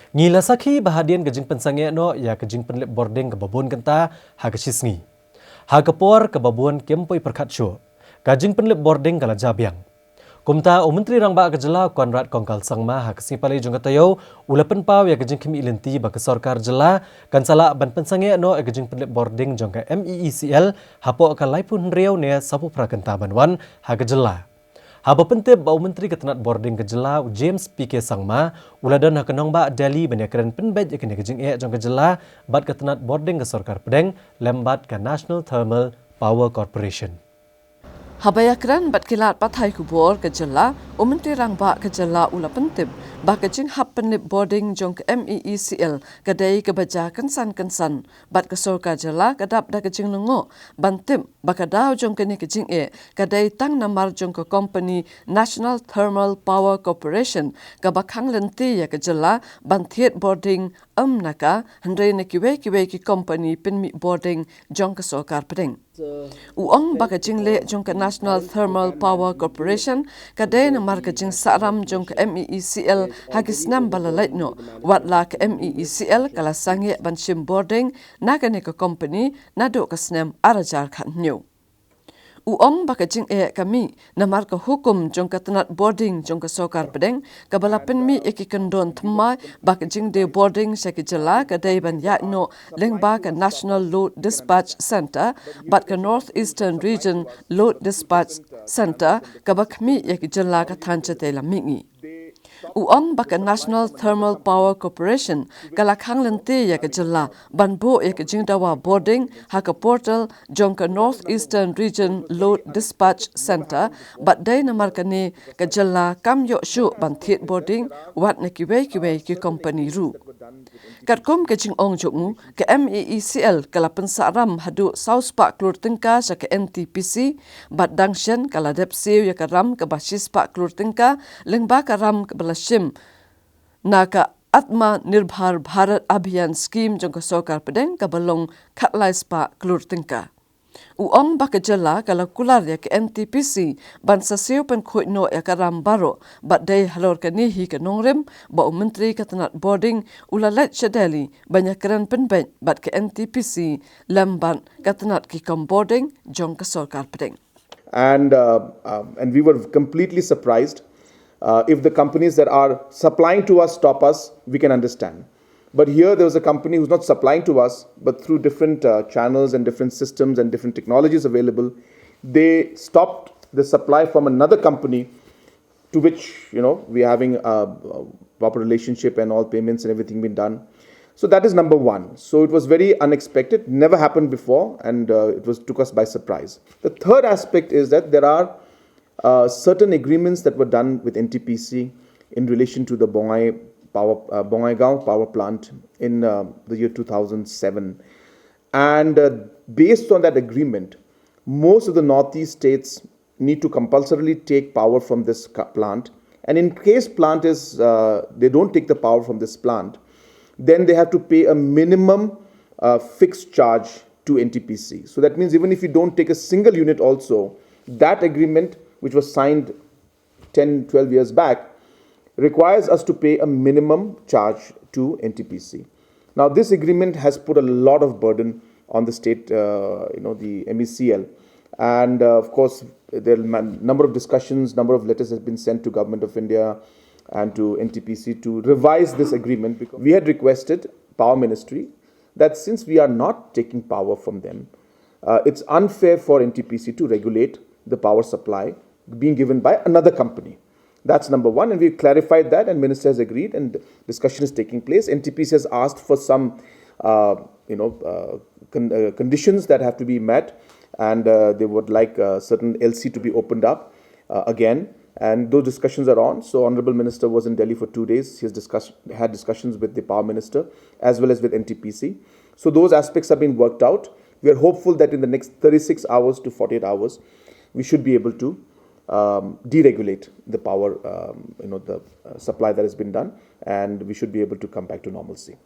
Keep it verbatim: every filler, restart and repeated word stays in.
Ngi la sakhi ba hadien ka jingpynsangeh noh ïa ka jingpynlip bording kaba bun kynta ha ka shisngi, ha ka por kaba bun kim poi pyrkhat shuh, ka jingpynlip bording ka la ja biang. Kumta, u Myntri Rangbah ka jylla, Conrad Kongkal Sangma, ha ka sngi Palei jong ka taïew u la pynpaw ïa ka jingkhmih lynti ba ka sorkar jylla kan sa lah ban pynsangeh noh ïa ka jingpynlip bording jong ka M E E C L hapoh ka laiphew hynriew ne sawphew phra kynta ban wan ha ka jylla. Haba pyntip ba u Myntri ka tnat bording ka jylla, u James P K Sangma, u la don ha ka nongbah Delhi ban ïakren pynbeit ïa kane ka jingeh jong ka jylla bad ka tnat bording ka sorkar pdeng lem bad ka National Thermal Power Corporation. Haba ïakren bad ki lad pathai khubor ka jylla, u Myntri Rangbah ka jylla u la pyntip ba ka jinghap pynlip bording jong ka M E E C L ka dei kaba ja kynsan kynsan, bad ka sorkar jylla ka dap da ka jinglyngngoh ban tip ba ka daw jong kane ka jingeh ka dei tang namar jong ka kompani National Thermal Power Corporation kaba khang lynti ïa ka jylla ban thied bording. Ym na ka, hynrei na kiwei kiwei ki kompani pynmih bording jong ka sorkar pdeng. U ong ba ka jingleh jong ka National Thermal Power Corporation ka dei namar ka jingsahram jong ka M E E C L ha ki snem ba la leit noh, wat la ka M E E C L ka la sangeh ban shim bording na kane ka kompani naduh ka snem ar hajar khathynñiew. U ong ba ka jingeh ka mih namar ka hukum jong ka tnat bording jong ka sorkar pdeng kaba la pynmih ïa ki kyndon thymmai ba ka jingdie bording sha ki jylla ka dei ban ïaid noh lyngba ka National Load Dispatch Centre bad ka North Eastern Region Load Dispatch Centre kaba khmih ïa ki jylla ka thaiñ shatei lam mihngi. U ong ba ka National Thermal Power Corporation ka la khang lynti ïa ka jylla ban buh ïa ka jingdawa bording ha ka portal jong ka North Eastern Region Load Dispatch Centre, bad dei namar kane ka jylla kam ïoh shuh ban thied bording wat na kiwei kiwei ki kompani ruh. Katkum ka jingong jong u, ka M E E C L ka la pynsahram haduh saw spah klur tyngka sha ka N T P C, bad dang shen ka la dep siew ïa ka ram kaba shi spah klur tyngka lyngba ka ram kaba la shim na ka Atmanirbhar Bharat Abhiyan Scheme jong ka sorkar pdeng kaba long khatlai spah klur tyngka. U ong ba ka jylla ka la kular ïa ka N T P C ban sa siew pynkhuid noh ïa ka ram baroh, bad dei halor kane hi ka nongrim ba u Myntri ka tnat bording u la leit sha Delhi ban ïakren pynbeit bad ka N T P C lem bad ka tnat ki kam bording jong ka sorkar pdeng. And uh, um, and we were completely surprised. Uh, if the companies that are supplying to us stop us, we can understand. But here there was a company who's not supplying to us, but through different uh, channels and different systems and different technologies available, they stopped the supply from another company to which, you know, we're having a, a proper relationship and all payments and everything been done. So that is number one. So it was very unexpected, never happened before, and uh, it was took us by surprise. The third aspect is that there are uh, certain agreements that were done with N T P C in relation to the Bongai power, uh, Bongaigaon power plant in uh, the year two thousand seven. And uh, based on that agreement, most of the Northeast states need to compulsorily take power from this ca- plant. And in case plant is uh, they don't take the power from this plant, then they have to pay a minimum uh, fixed charge to N T P C. So that means even if you don't take a single unit also, that agreement, which was signed ten, twelve years back, requires us to pay a minimum charge to N T P C. Now, this agreement has put a lot of burden on the state, uh, you know, the M E C L. And uh, of course, there are a number of discussions, number of letters have been sent to Government of India and to N T P C to revise this agreement. Because we had requested Power Ministry that since we are not taking power from them, uh, it's unfair for N T P C to regulate the power supply being given by another company. That's number one, and we've clarified that, and Minister has agreed, and discussion is taking place. N T P C has asked for some, uh, you know, uh, con- uh, conditions that have to be met, and uh, they would like uh, certain L C to be opened up uh, again. And those discussions are on. So, Honorable Minister was in Delhi for two days. He has discussed, had discussions with the Power Minister as well as with N T P C. So, those aspects have been worked out. We are hopeful that in the next thirty-six hours to forty-eight hours, we should be able to um, deregulate the power, um, you know, the uh, supply that has been done, and we should be able to come back to normalcy.